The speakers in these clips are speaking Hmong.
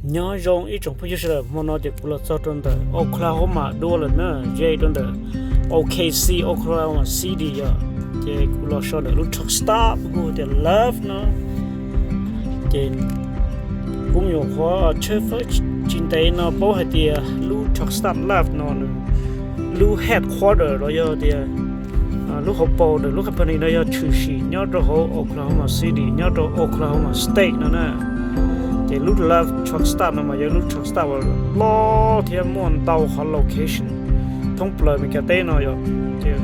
Nyob zoo ib tsoom phooj ywg sawv daws, hmo no ces kuv los txog rau ntawm Oklahoma dua lawm na, ze rau ntawm O K C, Oklahoma City yom. Ces kuv los so ntawm lub truck stop kuj tias Love no. Ces kuv nyuam qhuav tshawb fawb tsis ntev no paub hais tias lub truck stop Love no nws lub headquarter los yog tias lub hauv paus ntawm lub company no yog tshwm sim nyob rau hauv Oklahoma City, nyob rau Oklahoma State no na. Ces lub Love truck stop no mas yog lub truck stop uas loj thiab muaj ntau qhov location thoob plaws Meskas teb no yom. Ces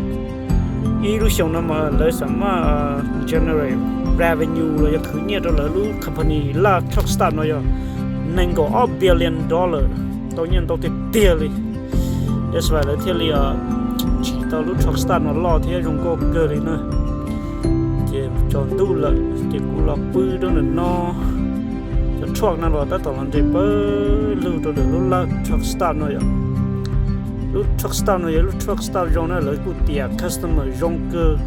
ib lub xyoo no mas lawv xam maj generate revenue los yog khwv nyiaj rau lawv lub company Love truck stop no yog nees nkaum ob billion dollar, tau nyiaj ntau tiag tiag li. That's why lawv thiaj li tsim tau lub truck stop no loj thiab zoo nkauj kawg li na. Ces tsaus ntuj lawm ces kuv los pw rau ntawm no. Cov truck no los tab tom los nres pawg lug rau ntawm lub Love truck stop no yom. Lub truck stop no yog lub truck stop zoo na, lawv kuj tiam customer zoo kawg,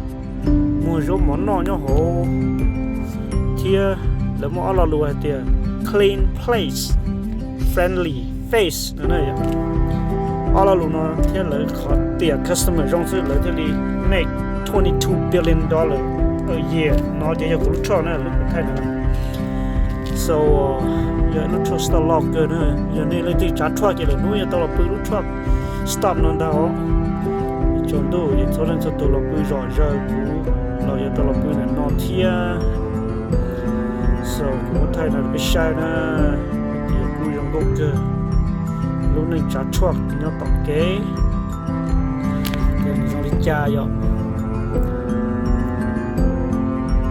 muag zaub mov noj nyob hauv, thiab lawv muaj ob lo lus hais tias clean place, friendly face no na. Ob lo lus no thiab lawv qhov tiam customer zoo xwb lawv thiaj li make twenty two billion dollar a year. No ces yog kuv lub truck na, lub kuv thaij no. So yog lub truck stop loj kawg na, yog nej leej twg tsav truck ces lwm hnub yuav tau los pw lub truck stop no ntag os. Tsaus ntuj ces txhua leej txhua tus los pw zom zaws, kuv los yuav tau los pw ntawm no thiab. So kuv muab thaij no peb saib na, ces kuj zoo nkauj kawg. Lub neej tsav truck nyob tom kev ces nws zoo li cas yom.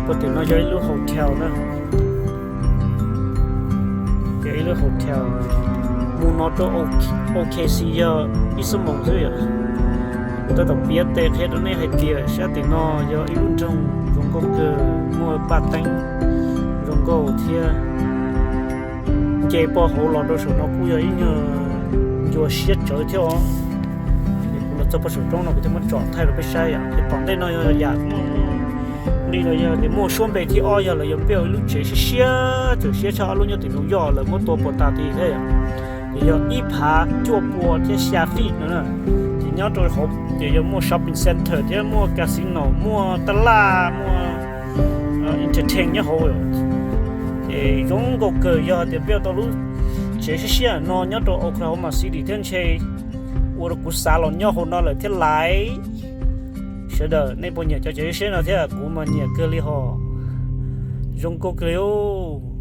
Puag tim no yog ib lub hotel na. Yog ib lub hotel, mus no rau O K C yog ib xuab moos xwb yom. Kuv tab tom piav tes qhia rau nej hais tias sab tim no yog ib lub nroog zoo nkauj kawg, muaj paj teeb zoo nkauj thiab. Nce poj hauv los rau saum no kuj yog ib nyuag ncua siab tsawv thiab os. Kuv los txog pem saum roob no kuv thiaj muab tsom thaij rau peb saib yom. Ces tom ntej no yog yam li no yog tias muaj suab npe thib ob yog lawv yuav build ib lub tsev siab siab, txawm siab tshaj ob lub nyob tim New York lawv muab tua puas tas ti thiab yom. Ces yog ib phav cuaj pua thiab xya feet no na. Ces nyob rau hauv ces yog muaj shopping center thiab muaj casino, muaj tab laj, muaj entertain nyob hauv. Ces zoo nkauj kawg, yog tias build tau lub tsev siab siab no nyob rau Oklahoma City thiab ntshe ua rau kuv xav los nyob hauv no lawm thiab laiv. Sawv daws nej puas nyiam cov tsev siab no thiab? Kuv mas nyiam kawg li hos. Zoo nkauj kawg li os.